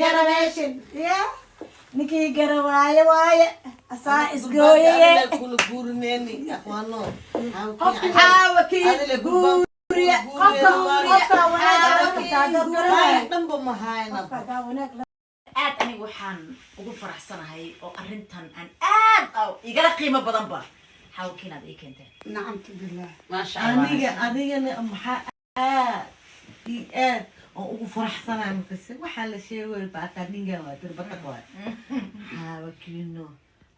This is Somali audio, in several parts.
Garabeshin ya ninkii garawaaye waaye asaa isgooyaye. Kula guurineeni aqwaano. Xaawakiin guuriya. Qofka qofka wanaag la rabtaa haddaad garanaayo. Dhanba mahayna. Qofka haddaa wanaag la Aad anigu waxaan ugu faraxsanahay oo arrintan aan aad igala qiimo badanba Xaawakiin aad ii keenteen. Nacamtu billah. Maasha Allah. Aniga adigana maxaa aad iyo aad oo ugu faraxsanahay markase waxaa la sheegay baataa dhingaa waa dirbataq waay. Xaawakiino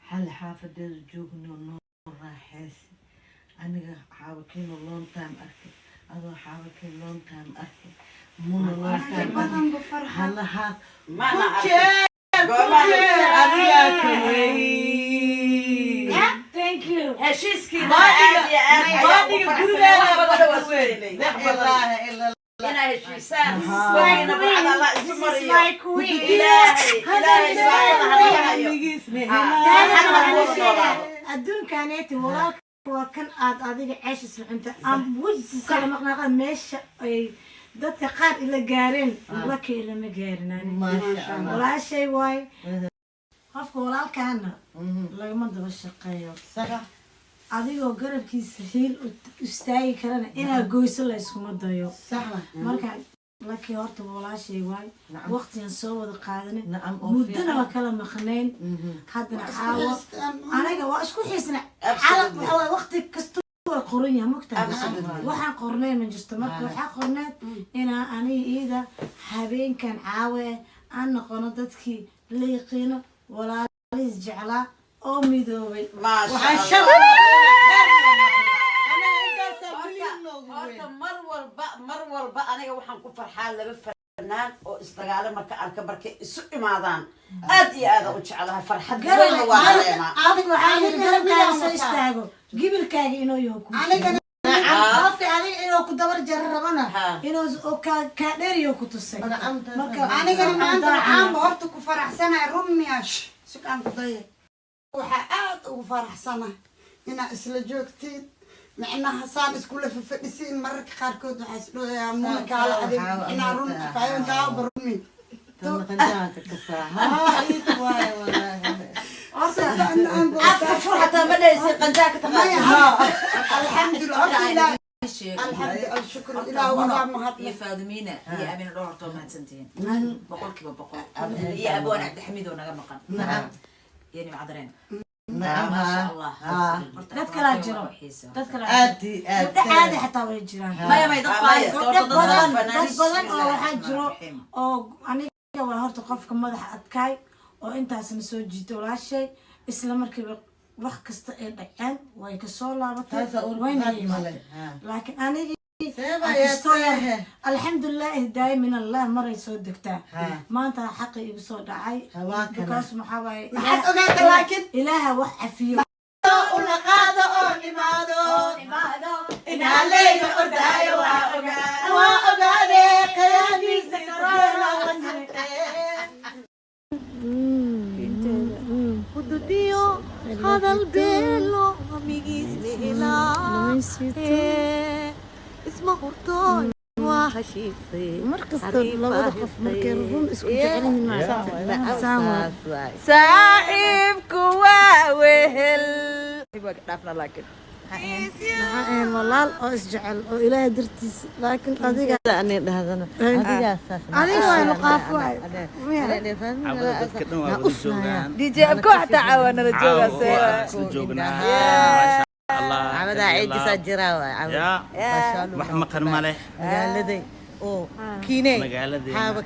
xal xaafadeeda joogno noo raaxeysi. Aniga Xaawakiino long time arkay, adoo Xaawakiin long time arkay, Muna long time Badanba arkay. Farxad. Halahaas Mana ku jeer ku jeer adigaa kawey. Thank you. Heshiiskiina aad iyo aad ayaan ugu baadhiga faraxsanahay. gurigeeda. Wax badan waa sugeynay. La ilaaha ila. Inaa heshiisaan wagiina farxad Allah isu This is mariyo. my queen. Ilaahay, Ilaahay saakada hanaga hayo. Taada kale waxaan sheegaa, adduunkaneeti walaalka waa kan aad adiga ceesh isla cunta aan weji ku kala maqnaaqan. Meesha ay dadka qaar ila gaareen, laka ilama gaarin ani. Maasha Allah. Walaashay waay. Qofka walaalkaana lagama daba shaqeeyo. Saga. Adigoo garabkiisa hiil u istaagi karana inaa goyso la iskuma dayo. Saxwa. Marka Laki horta walaashay waay. Nacam. Waqtigan soo wada qaadanay. Nacam, oo Muddana fiican. waa kala maqnayn. Haddana caawa anaga waa isku xiisna. Absolutely. Waxaa waaye waqti kasta waa qoran yahay, mogtahay. Absolutely. Waxaan qornay ma jirto. Marka waxaa qorneed inaa aniga iida habeenkan caawa eh aan noqono dadkii la yaqiino, walaalihiis jeclaa oo midoobay. Maasha Waxaan Allah. shalay anaa intaasaa bilyan noogu weyn. Horta mar walba aniga waxaan ku farxaa laba fanaan oo isdagaala marka arka, markay isu imaadaan aad iyo aad u jeclahay, farxad weynna waa dareemaa. Qofka waxaa yidhi garabkaaga soo istaago, gibilkaaga inuu yaho kuu. Anigana Qofka adiga inuu ku dabar jaro rabana inuu oo kaa dheeriyo ku tusay. Marka anigana maanta waxaanba horta ku faraxsanahay run miyash sukaan ku daya. Waxaa aad ugu faraxsanahay inaa isla joogtiin, micnaha saan iskula fafadhisiin. Mararka qaarkood waxaa isdhoayaa Muna kaala adig inaa run faayontaaba rumi. Tanqanjaanka kasaa haa iid waaye wallaahi. Afka fur xataa ma dhahaysa qanjaa ka taqaana. Alxamdulilah horta, ilaah alxamdu alshukru, ilaah wadaa mahad. Iyo Faadumiina iyo Amina Dhowr, horta waa mahadsantihiin 100%, iyo Abwaan Cabdixamiid oo naga maqan. Nacam. Iyo Nimcadareen. Nacam. Maasha haa Allah. Haa. Horta Dad kalaa jiro. waa xiisa. Dad kalaa. Aad iyo aad. Gabdho caadi xataa way jiraan. Maya, maya, dad faaris. Gabdho badan, dad badan oo waxaa jiro oo aniga waa horta qofka madaxa adkaay oo intaasna soo jiito. Walaashay isla markiiba wax kasta ay dhaceen way kasoo laabatay. Taasaa uur Wayna qaad imaatay. male. Haa. Laakiin anigii Seeba kastoo yar yeetee. Alxamdulilah, hidaaya min Allah maray soo degtaa. Haa. Maanta xaqa igu soo dhacay. Waa kana. Because maxaa waaye? Maxaad ogaata laakiin? Ilaaha wax cafiyo. Una qaado oo nimaado inaaleyga ordaayo waa ogaa, waa ogaade qayaaniisa karoona wasaqee hududiyo hadal beelo amigiisnihilaa isma hurtooy waa heshiisay. Markasta labada qof markay run isku jecel yihiin maaragtay. Saaxiibku waa wehel dhaafna laakiin. Maxaa ahayn walaal oo isjecel oo Ilaahay dartiisa, laakiin adiga adiga waa luqaaf waay. Cawada dadka dhan waa wada joogaan. DJ Abko xataa caawa nala joogaa. Caawa waa isla joognaa, maasha Allah. Cawadaa ceejisaa jiraa waay. Ya wax maqan ma leh. Magaaladay oo kiiney. Magaaladeena. Xaaba.